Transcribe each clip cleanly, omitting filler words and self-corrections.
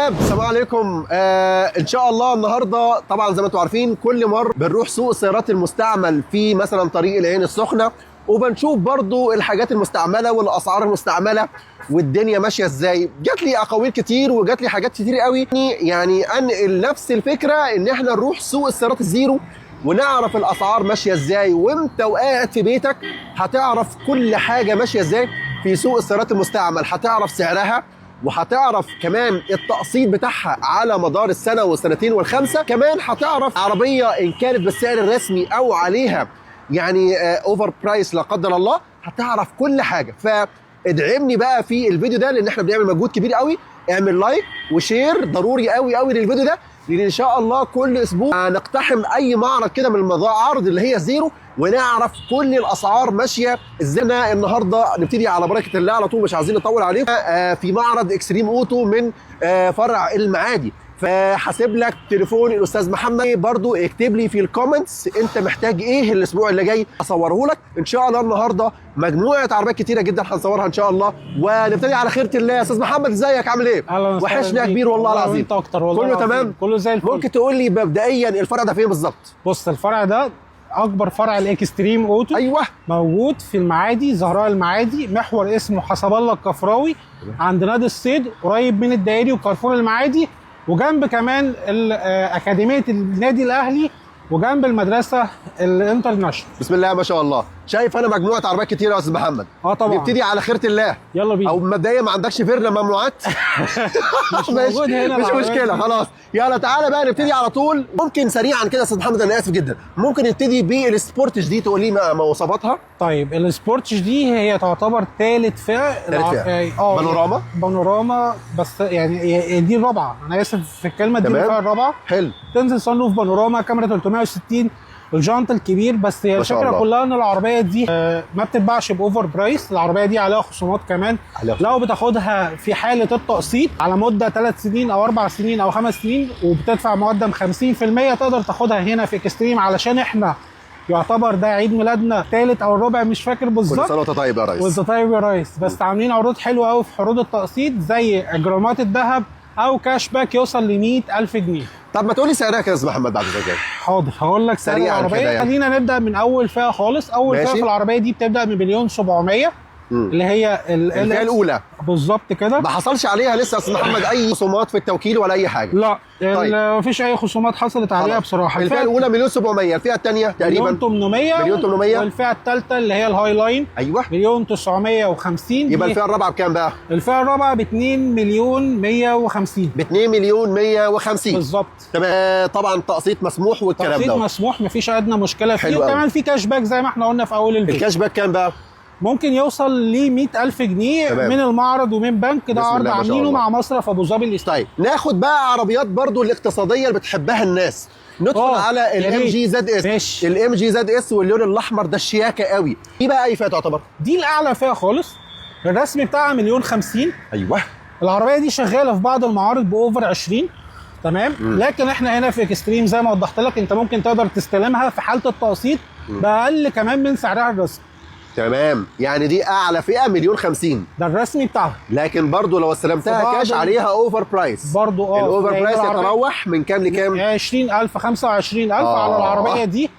السلام عليكم. ان شاء الله النهارده طبعا زي ما انتم عارفين كل مرة بنروح سوق السيارات المستعمل في مثلا طريق العين السخنة، وبنشوف برضو الحاجات المستعملة والاسعار المستعملة والدنيا ماشية ازاي. جات لي اقاويل كتير وجات لي حاجات كتير قوي، يعني انقل نفس الفكرة ان احنا نروح سوق السيارات الزيرو ونعرف الاسعار ماشية ازاي، وانت وقاعد في بيتك هتعرف كل حاجة ماشية ازاي في سوق السيارات المستعمل. هتعرف سعرها وهتعرف كمان التقسيط بتاعها على مدار السنة والسنتين والخمسة، كمان هتعرف عربية ان كانت بالسعر الرسمي او عليها يعني over price لا قدر الله، هتعرف كل حاجة. فادعمني بقى في الفيديو ده لان احنا بنعمل مجهود كبير قوي. اعمل like و share ضروري قوي قوي للفيديو ده، لان ان شاء الله كل اسبوع هنقتحم اي معرض كده من المعارض اللي هي زيرو ونعرف كل الاسعار ماشية ازاي. النهارده نبتدي على بركة الله على طول، مش عايزين نطول عليكم. في معرض Extreme Auto من فرع المعادي، فهسيب لك تليفون الاستاذ محمد، برضو اكتب لي في ال comments انت محتاج ايه الاسبوع اللي جاي اصوره لك ان شاء الله. النهارده مجموعة عربيات كتيرة جدا هنصورها ان شاء الله، ونبتدي على خيره الله. يا استاذ محمد ازيك، عامل ايه؟ اهلا وسهلا وحشنا يا بيك. كبير والله العظيم. وانت اكتر والله كله العظيم. تمام؟ كله زي الفل. ممكن تقول لي مبدئيا الفرع ده فين بالظبط؟ بص، الفرع ده اكبر فرع ال Extreme Auto. موجود في المعادي، زهراء المعادي، محور اسمه حسب الله الكفراوي، عند نادي الصيد، قريب من الدائري وكارفور المعادي، وجنب كمان اكاديمية النادي الاهلي، وجنب المدرسة ال international. بسم الله ما شاء الله. شايف انا مجموعة عربيات كتيرة يا استاذ محمد. اه طبعا. نبتدي على خيره الله. يلا بينا. او مبدئيا ما عندكش فيرنا ممنوعات؟ مش موجود هنا مش العربيات مشكله دي. خلاص، يلا تعالى بقى نبتدي على طول. ممكن سريعا كده يا استاذ محمد، انا اسف جدا، ممكن نبتدي بال Sportage دي، تقول لي مواصفاتها؟ طيب، ال Sportage دي هي تعتبر ثالث فئه. تالت فئة. اه. بانوراما؟ بانوراما، بس يعني دي الرابعه، انا اسف في الكلمه، دي الفئة الرابعه. تنزل sunroof بانوراما، كاميرا 360، الجانت الكبير. بس هي ما شاء الفكرة الله. كلها ان العربية دي ما بتتباعش ب over price، العربية دي عليها خصومات كمان. عليها خصومات. لو بتاخدها في حاله التقسيط على مده 3 سنين او 4 سنين او 5 سنين وبتدفع مقدم 50%، تقدر تاخدها هنا في Extreme، علشان احنا يعتبر ده عيد ميلادنا الثالث او الرابع، مش فاكر كل بالظبط. سنة وانت طيب يا ريس. وانت طيب يا ريس. بس عاملين عروض حلوة قوي في عروض التقسيط، زي جرامات الذهب او cash back يوصل ل 100,000 جنيه. طب ما تقولي سعرها كده يا استاذ محمد بعد كده. حاضر، هقول لك سعر سريعاً العربيه. كده يعني. خلينا نبدا من اول فئة خالص. اول فئة في العربية دي بتبدا من مليون 700، اللي هي الفئة الاولى. بالظبط كده. ما حصلش عليها لسه يا استاذ محمد اي خصومات في التوكيل ولا اي حاجه؟ لا. طيب. مفيش اي خصومات حصلت عليها خلاص. بصراحه. الفئة الاولى مليون 700، الفئة الثانية تقريبا مليون 800. مليون 800. والفئة الثالثة اللي هي ال Highline مليون 950. يبقى الفئة الرابعة بكام بقى؟ الفئة الرابعة ب 2 مليون 150. ب 2 مليون 150. بالظبط. تمام. طبعا تقسيط مسموح والكلام تقسيط ده. مسموح، مفيش ادنى مشكلة فيه. حلو أوي. وكمان في cash back زي ما احنا قلنا في اول الفيديو. ال cash back كام بقى؟ ممكن يوصل ل 100,000 جنيه من المعرض ومن بنك. ده بسم عرض الله ما شاء عاملينه الله. مع مصرف ابو ظبي الاسلامي. طيب، ناخد بقى عربيات برضو الاقتصادية اللي بتحبها الناس. ندخل على يا ال M ريت. G ZS. ال MG ZS واللون الاحمر ده الشياكه قوي. دي بقى اي فئة تعتبر؟ دي الاعلى فئة خالص، الرسمي بتاعها مليون 50. العربية دي شغالة في بعض المعارض ب over 20، تمام. لكن احنا هنا في Extreme زي ما وضحت لك، انت ممكن تقدر تستلمها في حاله التقسيط باقل كمان من سعرها الرسمي. تمام، يعني دي اعلى فئة مليون 50. ده الرسمي بتاعها. لكن برضو لو استلمتها في بعض كاش عليها over price. برضو اه. ال over لأن price العربية يتراوح من كام لكام؟ 20,000 25,000 على العربية دي.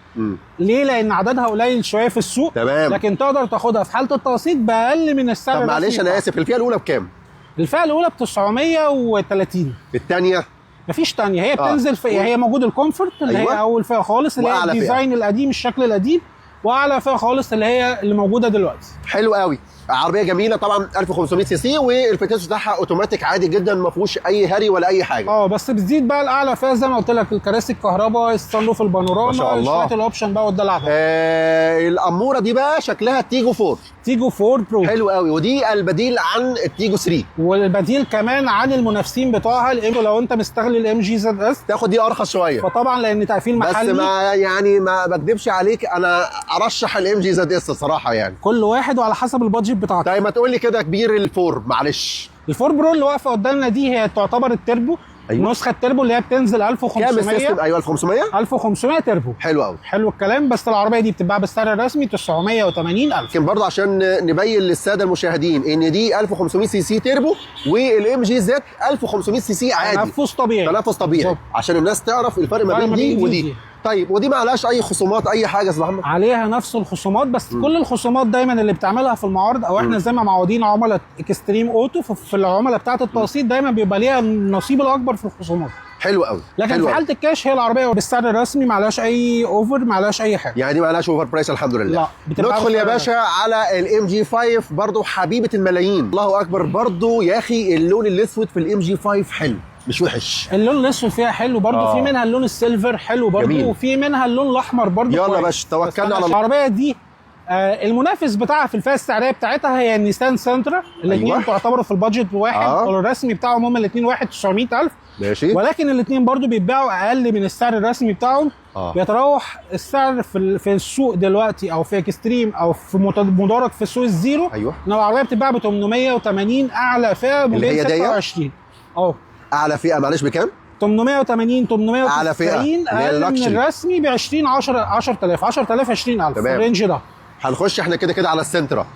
ليه؟ لأن عددها قليل شوية في السوق. لكن تقدر تاخدها في حالة التقسيط بأقل من السعر طب الرسمي معلش انا بتاعها. اسف، الفئة الاولى بكام؟ الفئة الأولى ب 930. الثانية؟ مفيش تانية، هي بتنزل في هي موجود ال Comfort اللي هي أول فئة خالص، اللي هي وأعلى فئة. ال design القديم، الشكل القديم، وأعلى فئة خالص اللي هي اللي موجودة دلوقتي. حلو قوي، عربية جميلة طبعا، 1500 سي سي، والفتيس بتاعها اوتوماتيك عادي جدا، ما فيهوش اي هري ولا اي حاجه. اه، بس بتزيد بقى الاعلى فئة زي ما قلت لك الكراسي الكهرباء، ال sunroof البانوراما، ما شاء الله. شوية ال option بقى والدلع ده. الاموره دي بقى شكلها تيجو 4. تيجو 4 Pro. حلو قوي، ودي البديل عن التيجو 3. والبديل كمان عن المنافسين بتوعها الام، لو انت مستغل ال MG ZS تاخد دي ارخص شويه. فطبعا لان تقفيل بس محلي. ما يعني ما بكدبش عليك، انا ارشح ال MG ZS الصراحة يعني. كل واحد وعلى حسب ال budget بتاعته. طيب ما تقول لي كده كبير ال four معلش. ال four Pro اللي واقفة قدامنا دي هي تعتبر التربو. أيوة. النسخة التربو اللي هي بتنزل كام ال system؟ 1500. ايوه 1500. 1500 تربو. حلو قوي. حلو الكلام. بس العربية دي بتتباع بالسعر الرسمي 980,000. لكن برضه عشان نبين للسادة المشاهدين ان دي 1500 CC turbo، وال MG Z 1500 CC عادي. تنفس طبيعي. تنفس طبيعي. بالظبط. عشان الناس تعرف الفرق ما بين دي ودي. طيب ودي ما عليهاش اي خصومات اي حاجة يا استاذ محمد؟ عليها نفس الخصومات، بس كل الخصومات دايما اللي بتعملها في المعارض او احنا زي ما معودين عملاء اكستريم اوتو، في العملاء بتاعه التقسيط دايما بيبقى ليها النصيب الاكبر في الخصومات. حلو قوي. لكن حلو في قوي. حاله الكاش هي العربية بالسعر الرسمي، ما عليهاش اي over، ما عليهاش اي حاجة. يعني دي ما عليهاش over price الحمد لله. لا، بتبقى ندخل يا بالسعر. باشا على ال MG 5، برضو حبيبه الملايين. الله اكبر. برضو يا اخي اللون الاسود في ال MG 5 حلو، مش وحش. اللون الاسود فيها حلو برضو. في منها اللون ال silver حلو برضو. جميل. وفي منها اللون الاحمر برضو. يلا يا كويس. باشا، توكلنا بس أنا على الله. العربية دي المنافس بتاعها في الفئة السعرية بتاعتها هي النيسان سنترا. الاثنين أيوة. تعتبروا في ال budget واحد. الرسمي بتاعهم هم الاثنين 1,900,000. ماشي. ولكن الاثنين برضو بيتباعوا اقل من السعر الرسمي بتاعهم. بيتراوح السعر في السوق دلوقتي او في اكستريم او في مدارك في السوق الزيرو. أيوة. ان العربية بتتباع ب 880 اعلى فئة، اللي هي دي؟ 26. اعلى فئة معلش بكام؟ 880 890. أعلى فئة، اللي هي اقل من ال luxury. الرسمي ب 20 10 10000 10000 20000 في تمام. ال range ده. هنخش احنا كده كده على السنترا.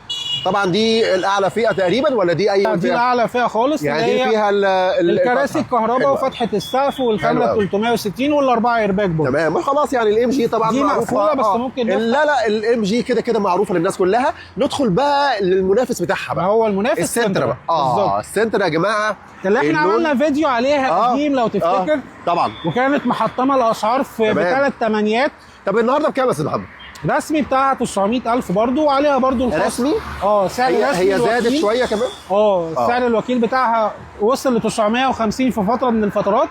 طبعا دي الاعلى فئة تقريبا ولا دي اي دي فئة؟ الاعلى فئة خالص. يعني اللي دي هي فيها الكراسي الفتحة. الكهرباء حلو أوي. وفتحه السقف والكاميرا حلو أوي. 360 والاربعة ايرباك برضه. تمام خلاص. يعني ال MG طبعا دي معروفة. مقفولة بس ممكن نفتح. لا لا، ال MG كده كده معروفة للناس كلها. ندخل بقى للمنافس بتاعها ما بقى، هو المنافس السنترا بقى. بالظبط. السنترا يا جماعة اللي احنا اللون- عملنا فيديو عليها قديم لو تفتكر. طبعا. وكانت محطمه الاسعار في تمام. بثلاث تمانيات. طب النهارده بكام يا استاذ محمد؟ رسمي بتاعها 900,000 برضو، وعليها برضو الخصم. رسمي؟ سعر هي رسمي هي زادت الوكيل. شوية كمان؟ سعر الوكيل بتاعها وصل ل 950 في فترة من الفترات.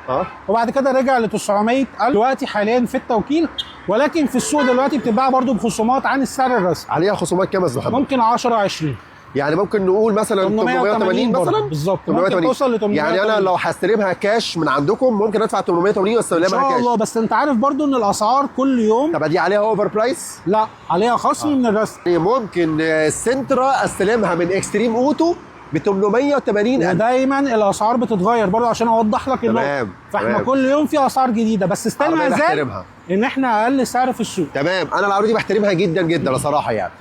وبعد كده رجع ل 900,000 دلوقتي حاليا في التوكيل، ولكن في السوق دلوقتي بتتباع برضو بخصومات عن السعر الرسمي. عليها خصومات كام يا استاذ محمد؟ ممكن 10 20. يعني ممكن نقول مثلا 880 برضه. مثلا؟ بالظبط، ممكن 880. توصل ل 880. يعني انا لو هستلمها كاش من عندكم ممكن ادفع 880 ان واستلمها شاء كاش. الله. بس انت عارف برضو ان الاسعار كل يوم. طب دي عليها over price؟ لا، عليها خصم من الرسم. يعني ممكن السنترا استلمها من اكستريم اوتو ب 880,000. ودايما الاسعار بتتغير برضو عشان اوضح لك النقطة. تمام، فاحنا تمام. كل يوم في اسعار جديدة، بس still عربية ما زال بحترمها. ان احنا اقل سعر في السوق. تمام، انا العربية دي بحترمها جدا جدا صراحة. يعني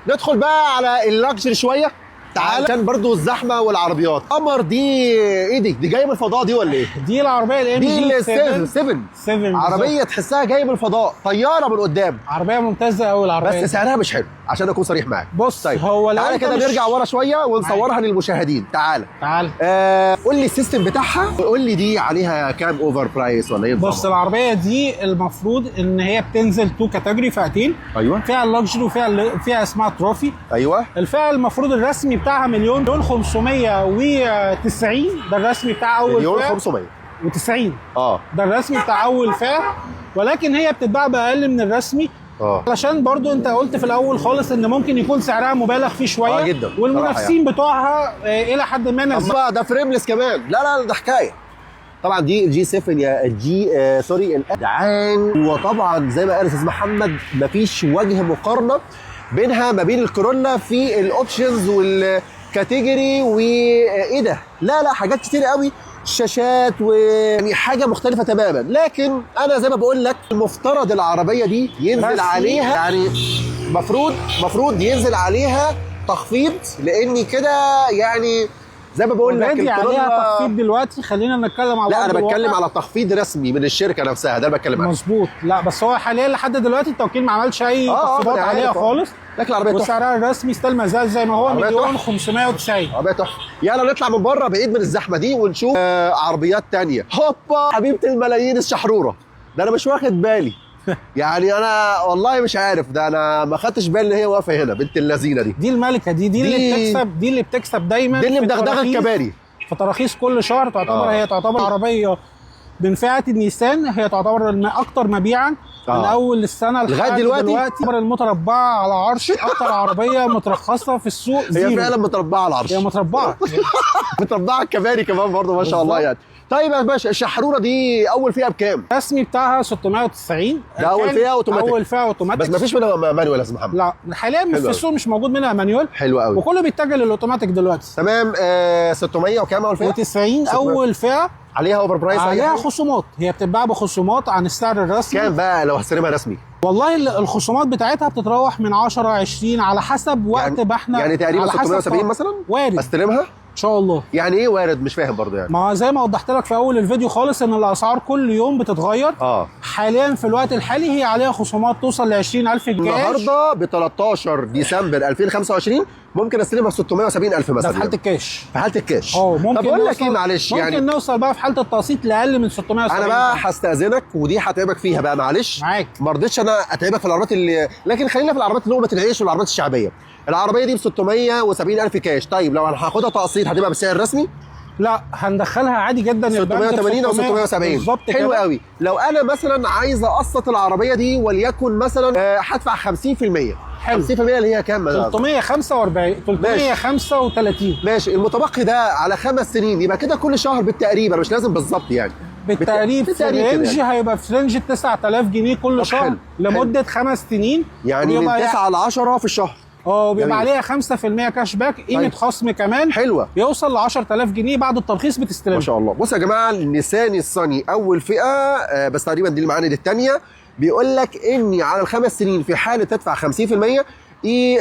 ندخل بقى على ال luxury شوية. تعال، عشان برضو الزحمة والعربيات. قمر دي ايه دي؟ دي جاية من الفضاء دي ولا ايه؟ دي العربية ال M دي G 7. ال 7. 7. عربية تحسها جاية من الفضاء، طيارة من قدام. عربية ممتازة قوي العربية بس دي. سعرها مش حلو عشان اكون صريح معاك. بص، طيب هو لو تعالى انت كده مش- نرجع ورا شوية ونصورها للمشاهدين. تعالى. تعالى. قول لي ال system بتاعها، قول لي دي عليها كام over price ولا ايه بص، نظامها؟ العربية دي المفروض ان هي بتنزل two category، فئتين. ايوه. فئة ال luxury وفئه فئة اسمها trophy. ايوه. الفئة المفروض الرسمي بتاعها مليون 590، ده الرسمي بتاع اول مليون فئة. 500 و90. اه. ده الرسمي بتاع اول فئة، ولكن هي بتتباع باقل من الرسمي. علشان برضو انت قلت في الاول خالص ان ممكن يكون سعرها مبالغ فيه شوية. جدا، والمنافسين بتوعها الى حد ما طب نزل. بقى ده frameless كمان. لا لا ده حكاية. طبعا دي ال G 7 يا ال G sorry الجدعان. وطبعا زي ما قال استاذ محمد مفيش وجه مقارنة بينها ما بين الكورولا في ال options وال category وايه ده. لا لا، حاجات كتير قوي، شاشات ويعني حاجة مختلفة تماما. لكن انا زي ما بقول لك المفترض العربية دي ينزل رسمي. عليها، يعني مفروض ينزل عليها تخفيض، لان كده يعني زي ما بقول لك already عليها الكورولا- تخفيض دلوقتي. خلينا نتكلم على لا أرض انا بتكلم الواقع. على تخفيض رسمي من الشركة نفسها، ده اللي بتكلم عنه. مظبوط. لا بس هو حاليا لحد دلوقتي التوكيل ما عملش اي تخفيضات أنا عارف، عليها خالص. لكن العربية تحفة. وسعرها الرسمي still ما زال زي ما هو عربية مليون تحفة. 590. عربية تحفة. يلا نطلع من بره بعيد من الزحمة دي ونشوف عربيات تانية. هوبا، حبيبه الملايين الشحروره. ده انا مش واخد بالي. يعني انا والله مش عارف، ده انا ما خدتش بالي ان هي واقفة هنا بنت اللذينه دي. دي الملكة دي، دي اللي بتكسب، دي اللي بتكسب دايما دي اللي في مدغدغه التراخيص. الكباري. في تراخيص كل شهر تعتبر. هي تعتبر عربية من فئة النيسان، هي تعتبر اكتر مبيعا من اول السنة لغاية لحد دلوقتي؟ دلوقتي. المتربعه على عرش اكتر عربية مترخصه في السوق هي زيرو. فعلا متربعه على العرش. هي متربعه. متربعه على الكباري كمان برضه ما شاء الله بالظبط. يعني. طيب يا باشا، الشحروره دي اول فئة بكام؟ الرسمي بتاعها 690. ده أول كان فئة أوتوماتيك. اول فئة اوتوماتيك. بس ما فيش منها manual يا استاذ محمد. لا حاليا حلو في أوي. السوق مش موجود منها manual. حلو قوي. وكله بيتجه للاوتوماتيك دلوقتي. تمام. 600 وكام اول فئة؟ و90 اول فئة. عليها over price؟ عليها خصومات، هي بتتباع بخصومات عن السعر الرسمي. كام بقى لو هستلمها رسمي؟ والله الخصومات بتاعتها بتتراوح من 10 20 على حسب وقت يعني ما احنا، يعني تقريبا 670 مثلا وارد استلمها ان شاء الله. يعني ايه وارد؟ مش فاهم برضه يعني. ما زي ما وضحت لك في اول الفيديو خالص ان الاسعار كل يوم بتتغير. حاليا في الوقت الحالي هي عليها خصومات توصل ل 20000 كاش. النهارده ب 13 ديسمبر 2025 ممكن استلمها ب 670000 مثلا. ده في حاله الكاش. في حاله الكاش. ممكن. طب اقول لك ايه معلش، ممكن يعني نوصل بقى في حاله التقسيط لاقل من 670. انا بقى هستاذنك ودي هتعبك فيها بقى معلش. معاك. ما رضيتش انا اتعبك في العربيات اللي، لكن خلينا في العربيات لقمة العيش والعربيات الشعبية. العربية دي ب 670000 كاش. طيب لو انا هاخدها تقسيط هتبقى بالسعر الرسمي؟ لا هندخلها عادي جدا 680 او 670. بالظبط. حلو قوي. لو انا مثلا عايز اقسط العربية دي وليكن مثلا هدفع 50%. حلو. 50% اللي هي كام؟ 345 335. ماشي. المتبقي ده على 5 سنين، يبقى كده كل شهر بالتقريب، مش لازم بالظبط يعني، بالتقريب في range يعني هيبقى في range 9000 جنيه كل شهر. حلو. لمدة 5 سنين، يعني من 9 ل 10 في الشهر. وبيبقى عليها 5% cash back، قيمة طيب. خصم كمان حلوة، بيوصل ل 10000 جنيه بعد الترخيص بتستلمها. ما شاء الله. بص يا جماعة، النيسان الصني اول فئة، بس تقريبا دي اللي معانا دي الثانية، بيقول لك اني على ال5 سنين في حاله تدفع 50% ايه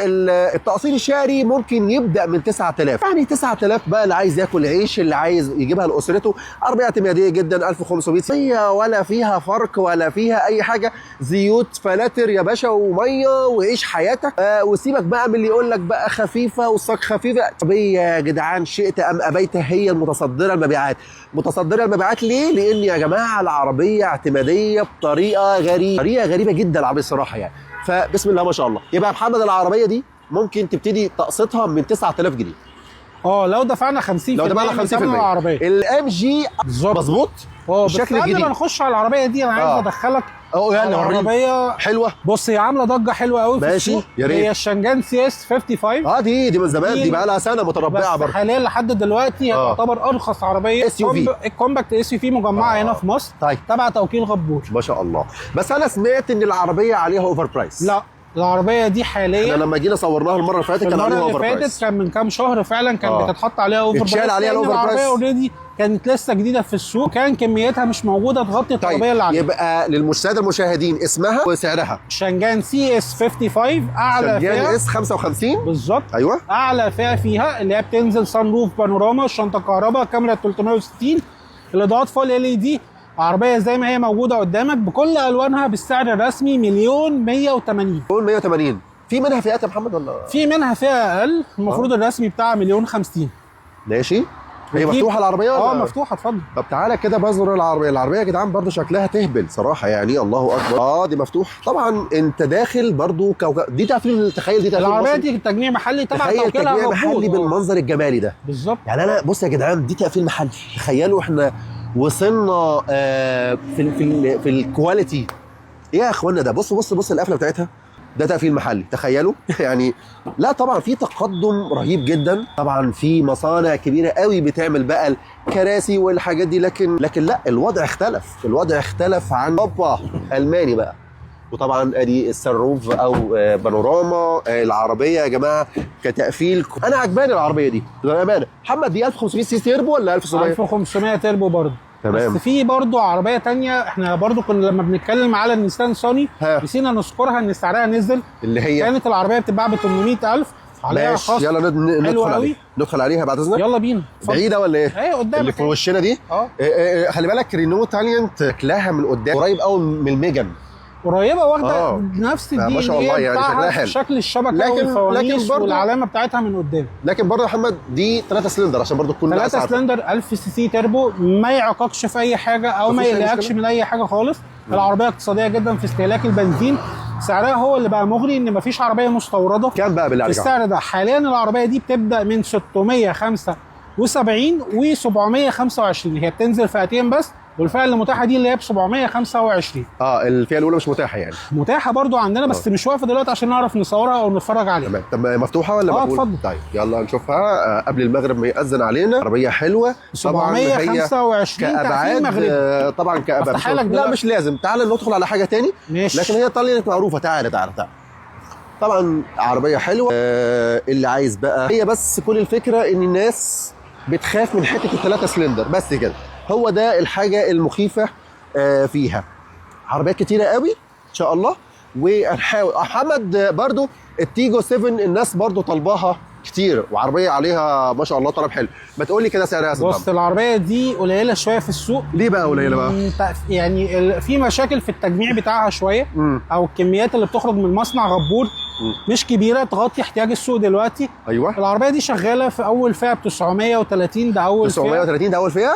التقسيط الشهري ممكن يبدا من 9000. يعني 9000 بقى اللي عايز ياكل عيش، اللي عايز يجيبها لاسرته. عربية اعتماديه جدا، 1500 هي ولا فيها فرق ولا فيها اي حاجة، زيوت فلاتر يا باشا ومية وعيش حياتك. وسيبك بقى من اللي يقول لك بقى خفيفة والصاج خفيفة. عربية يا جدعان شئت ام ابيت هي المتصدره المبيعات. متصدره المبيعات ليه؟ لان يا جماعة العربية اعتماديه بطريقة غريبة، طريقه غريبة جدا العربية الصراحة يعني. فبسم الله ما شاء الله. يبقى محمد العربية دي ممكن تبتدي تقسيطها من 9000 جنيه. لو دفعنا 50%. لو دفعنا 50% العربية ال MG مظبوط. الشكل الجديد. قبل ما نخش على العربية دي انا عايز ادخلك يلا العربية حلوة. بص هي عامله ضجه حلوة قوي في ماشي السوق. يا ريت. هي الشنجان CS 55. دي من زمان، دي بقى لها سنة متربعه برضه. حاليا لحد دلوقتي هي تعتبر ارخص عربية SUV، compact SUV مجمعة هنا في مصر. طيب. تبع توكيل غبور. ما شاء الله. بس انا سمعت ان العربية عليها over price. لا العربية دي حاليا احنا لما جينا صورناها المرة اللي فاتت كان عليها over price. المرة اللي فاتت كان من كام شهر فعلا كان بتتحط عليها over price. اتشال عليها ال over price. العربية already كانت لسه جديدة في السوق، كان كميتها مش موجودة تغطي الطلبيه اللي عندها. يبقى للمشاهدة المشاهدين اسمها وسعرها. شنجان CS 55 اعلى فئة. شنجان S 55 بالظبط. ايوه اعلى فئة فيها اللي هي بتنزل sunroof بانوراما، شنطه كهرباء، كاميرا 360، الاضاءات full LED. عربية زي ما هي موجودة قدامك بكل الوانها بالسعر الرسمي 1,180,000. 1,180,000. في منها فئات يا محمد ولا؟ في منها فئة اقل، المفروض الرسمي بتاعها 1,050,000. ماشي. هي مفتوحة العربية ولا؟ مفتوحة اتفضل. طب تعالى كده بزر العربية. العربية يا جدعان برضو شكلها تهبل صراحة يعني، الله اكبر. دي مفتوح طبعا. انت داخل برضو كوكب. دي تقفيل، تخيل دي تقفيل العربية دي تجميع محلي تبع تخيل تجميع محلي بالمنظر الجمالي ده بالظبط. يعني انا بص يا جدعان دي تقفيل محلي. تخيلوا احنا وصلنا في في في ال quality يا اخوانا. ده بص بص بص القفله بتاعتها، ده تقفيل محلي تخيلوا. يعني لا طبعا في تقدم رهيب جدا. طبعا في مصانع كبيرة قوي بتعمل بقى الكراسي والحاجات دي، لكن لا الوضع اختلف. الوضع اختلف عن اوروبا. الماني بقى. وطبعا ادي ال sunroof او بانوراما. العربية يا جماعة كتقفيل انا عجباني العربية دي بامانه. محمد دي 1500 سي تيربو ولا 1700؟ 1500 تيربو برضه. تمام. بس في برضه عربية تانية احنا برضه كنا لما بنتكلم على النيسان صاني نسينا نذكرها ان سعرها نزل، اللي هي كانت العربية بتتباع ب 800,000 عليها خصم. يلا ندخل عليها. ندخل عليها بعد اذنك. يلا بينا. بعيدة ولا ايه؟ ايه قدامك اللي في وشنا دي. خلي بالك رينو تالينت شكلها من قدام قريب قوي من الميجان، قريبه واخده نفس ال DNA ما شاء الله يعني شكلها حلو، شكل الشبكة والفوانيس والعلامة بتاعتها من قدام. لكن برضه يا محمد دي 3 سلندر عشان برضه تكون 3 سلندر 1000 سي سي تربو، ما يعوقكش في اي حاجة او ما يقلقكش من اي حاجة خالص. العربية اقتصادية جدا في استهلاك البنزين، سعرها هو اللي بقى مغري ان مفيش عربية مستورده. كام بقى بالله عليك السعر ده؟ حاليا العربية دي بتبدا من 675 و725، هي بتنزل فئتين بس، والفئة اللي متاحة دي اللي هي ب 725. الفئة الاولى مش متاحة يعني؟ متاحة برضو عندنا بس مش واقفة دلوقتي عشان نعرف نصورها او نتفرج عليها. تمام. طب مفتوحة ولا مقفولة؟ اتفضل. طيب يلا نشوفها قبل المغرب ما يأذن علينا. عربية حلوة طبعا، 725 كأبعاد طبعا كأبعاد. لا مش لازم، تعال ندخل على حاجة تاني. ماشي. لكن هي طلعت معروفة. تعالى تعالى تعالى. طبعا عربية حلوة. اللي عايز بقى، هي بس كل الفكرة ان الناس بتخاف من حتة الثلاثة سلندر بس كده. هو ده الحاجة المخيفة فيها. عربيات كتيرة قوي ان شاء الله، وهنحاول محمد برضو التيجو 7 الناس برضو طالباها كتير، وعربية عليها ما شاء الله طلب حلو. ما تقول لي كده سعرها يا استاذ بص محمد. العربية دي قليله شوية في السوق. ليه بقى قليله بقى؟ يعني في مشاكل في التجميع بتاعها شوية، او الكميات اللي بتخرج من مصنع غبور مش كبيرة تغطي احتياج السوق دلوقتي. ايوه. العربية دي شغالة في اول فئة ب 930، ده اول فئة. 930 ده اول فئة؟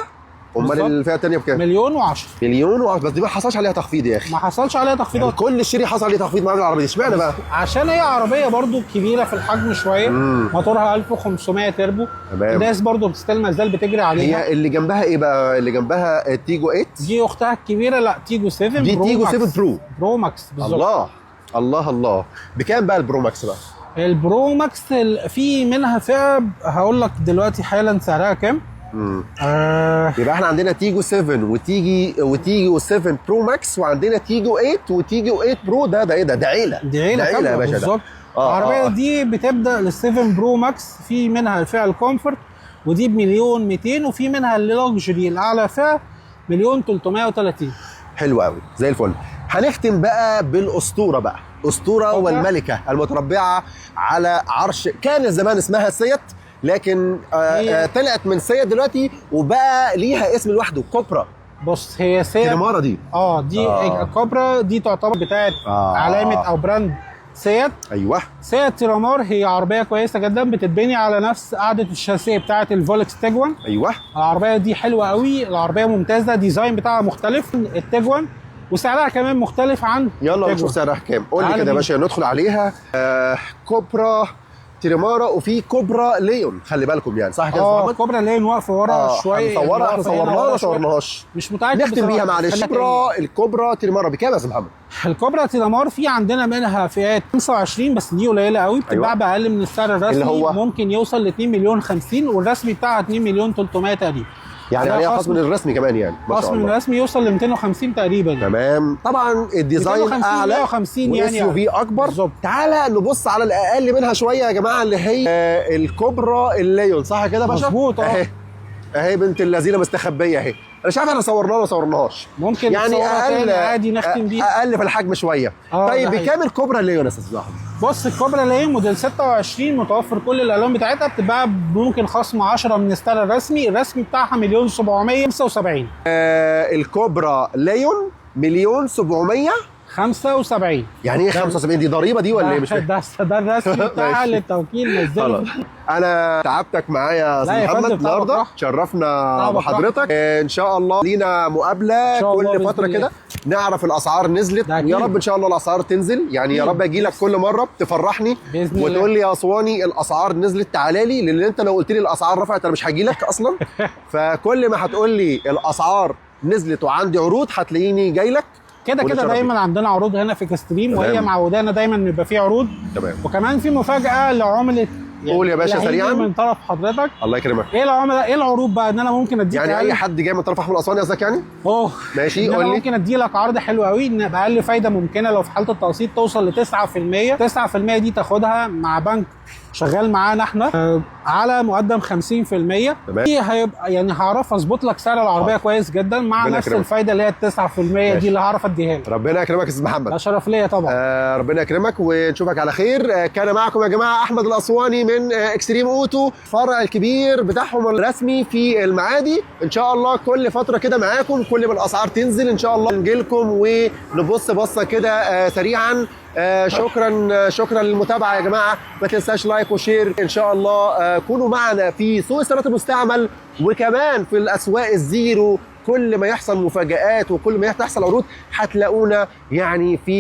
امال الفئة الثانية بكام؟ مليون و10. مليون و10. بس دي ما حصلش عليها تخفيض يا اخي. ما حصلش عليها تخفيضات. يعني كل الشيري حصل عليه تخفيض مع العربية دي، اشمعنى بقى؟ عشان هي عربية برضو كبيرة في الحجم شوية، موتورها 1500 تربو. تمام. الناس برضو بتستلم ما زال بتجري عليها. هي اللي جنبها ايه بقى؟ اللي جنبها تيجو 8؟ دي اختها الكبيرة، لا تيجو 7 دي تيجو 7 Pro. Pro Max بالظبط. الله الله الله. بكام بقى ال Pro Max بقى؟ ال Pro Max في منها فئة هقول لك دلوقتي حالا سعرها كام. يبقى احنا عندنا تيجو 7 وتيجو 7 Pro Max، وعندنا تيجو 8 وتيجو 8 Pro. ده ايه ده؟ ده عيله. دي عيله كاملة يا باشا بالظبط. العربية دي بتبدا لل 7 Pro Max، في منها الفئة ال comfort ودي ب1,200,000، وفي منها ال luxury الاعلى فئة 1,330,000. حلو قوي زي الفل. هنختم بقى بالاسطوره بقى، اسطورة والملكة المتربعه على عرش كان زمان اسمها سيت، لكن طلعت من سيت دلوقتي وبقى ليها اسم لوحده، كوبرا. بص هي سيت تريمارا دي. دي كوبرا دي تعتبر بتاعت علامة او brand سيت. ايوه. سيت تيرامار هي عربية كويسة جدا، بتتبني على نفس قاعدة الشاسيه بتاعه الفولكس تيجوان. ايوه. العربية دي حلوة قوي، العربية ممتازة، design بتاعها مختلف التيجوان، وسعرها كمان مختلف عن. يلا نشوف سعرها كام، قول لي كده يا باشا ندخل عليها. كوبرا تيريمارا، وفي كوبرا ليون، خلي بالكم يعني، صح كده؟ كوبرا ليون واقفة ورا شوية. هنصورها، احنا صورناها ولا صورناهاش؟ مش متاكد. نختم بيها معلش. الكوبرا تيريمارا بكام يا استاذ محمد؟ الكوبرا تيرامار في عندنا منها فئات 25 بس دي قليله قوي، بتتباع باقل من السعر الرسمي اللي هو ممكن يوصل ل 2,050,000، والرسمي بتاعها 2,300,000 تقريبا. يعني عليها خصم من الرسمي كمان، يعني ما شاء الله خصم من الرسمي يوصل ل 250 تقريبا. تمام. طبعا ال design اعلى 150 يعني، وال SUV اكبر. بالظبط. تعالى نبص على الاقل منها شوية يا جماعة، اللي هي الكوبرا الليون، صح كده يا باشا؟ مظبوط. اهي بنت اللذينه مستخبيه اهي. انا مش عارف احنا صورناها ولا صورناهاش. ممكن يعني اقل عادي نختم بيها، اقل في الحجم شوية. طيب بكام الكوبرا الليون يا استاذ احمد؟ بص الكوبرا ليون موديل 26 متوفر كل الالوان بتاعتها، بتتباع ممكن خصم 10 من السعر الرسمي، الرسمي بتاعها 1,775,000. الكوبرا ليون 1,775,000. يعني ايه 75 دي ضريبة دي ولا ايه؟ مش ده الرسمي بتاعها للتوكيل نزله. انا تعبتك معايا يا استاذ محمد النهارده، شرفنا بحضرتك. ان شاء الله لينا مقابله كل فترة كده نعرف الاسعار نزلت، يا رب ان شاء الله الاسعار تنزل، يعني يا رب اجي لك كل مرة تفرحني وتقول لي يا اسواني الاسعار نزلت تعالى لي، لان انت لو قلت لي الاسعار رفعت انا مش هاجي لك اصلا. فكل ما هتقول لي الاسعار نزلت وعندي عروض هتلاقيني جاي لك. كده كده دايما عندنا عروض هنا في اكستريم، وهي معودانا دايما ان يبقى في عروض. تمام. وكمان في مفاجاة لعمله يعني. قول يا باشا سريعا من طرف حضرتك. الله يكرمك. ايه العملاء، ايه العروض بقى ان انا ممكن اديك يعني اي حد جاي من طرف احمد الاسواني قصدك يعني؟ ماشي قول لي. ممكن ادي لك عرض حلو قوي، ان باقل فايده ممكنة لو في حاله التقسيط توصل ل 9%. 9% دي تاخدها مع بنك شغال معانا احنا على مقدم 50%. تمام. دي هيبقى يعني هعرف اظبط لك سعر العربية كويس جدا مع نفس الفايدة اللي هي 9% دي اللي هعرف اديها لك. ربنا يكرمك يا استاذ محمد. ده شرف ليا طبعا. ربنا يكرمك ونشوفك على خير. كان معكم يا جماعة احمد الاسواني من اكستريم اوتو، فرع الكبير بتاعهم الرسمي في المعادي. ان شاء الله كل فترة كده معاكم، كل ما الاسعار تنزل ان شاء الله نجي لكم ونبص بصة كده سريعا. شكرا شكرا للمتابعة يا جماعة، ما تنساش like و share. ان شاء الله كونوا معنا في سوق السيارات المستعمل وكمان في الاسواق الزيرو، كل ما يحصل مفاجآت وكل ما تحصل عروض هتلاقونا يعني في